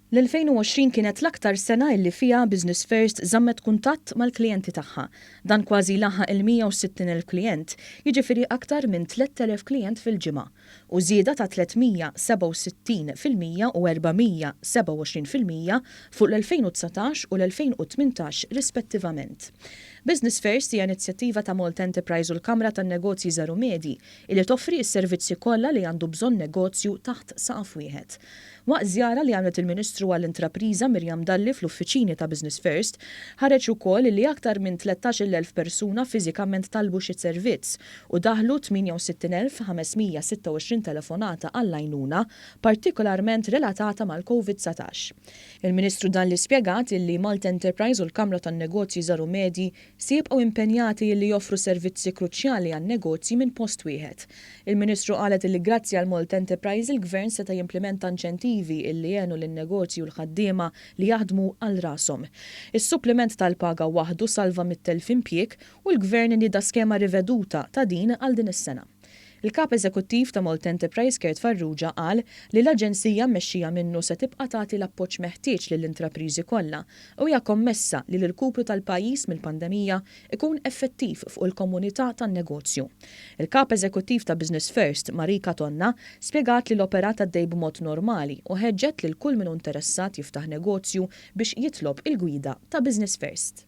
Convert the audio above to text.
L-2020 kienet l-aktar sena illi fiha Business First żammet kuntatt mal-klijenti tagħha. Dan kważi laħaq il-160,000 klijent, jiġifieri aktar minn 3,000 klijent fil-ġimgħa, u żieda ta' 367% u 427% fuq l-2019 u l-2018 rispettivament. Business First hija inizjattiva ta' Malta Enterprise u l-Kamra tan-Negozji Żgħar u Medji illi toffri s-servizzi kollha li għandu bżonn negozju taħt saqaf wieħed. Waqt żjara li għamlet il-Ministru għall-Intrapriża Miriam Dalli fl-uffiċini ta' Business First, ħareġ ukoll li aktar minn 13,000 persuna fiżikament talbu xi servizz u daħlu 68,526 telefonata għall-għajnuna, partikolarment relatata mal-Covid 19. Il-Ministru Dalli spjegat illi Malta Enterprise u l-Kamra tan-Negozji Żgħar u Medji se jibqgħu impenjati illi joffru servizzi kruċjali għan-negozji minn post wieħed. Il-Ministru qalet illi grazzi għal Malta Enterprise il-Gvern seta' jimplimenta inċentivi illi għenu lin-negozji u l-ħaddiema li jaħdmu għal rashom. Is-suppliment tal-paga waħdu salva 100,000 impjieg u l-Gvern nieda skema riveduta ta' din għal din is-sena. Il-Kap Eżekuttiv ta' Malta Enterprise Kurt Farrugia qal li l-aġenzija mmexxija minnu se tibqa' tagħti l-appoġġ meħtieġ lill-intrapriżi kollha u hija kommessa li l-irkupru tal-pajjiż mill-pandemija ikun effettiv fuq il-komunità tan-negozju. Il-Kap Eżekuttiv ta' Business First, Marika Tonna, spjegat li l-operat għaddej b'mod normali u ħeġġet lil kull min hu interessat jiftaħ negozju biex jitlob il-gwida ta' Business First.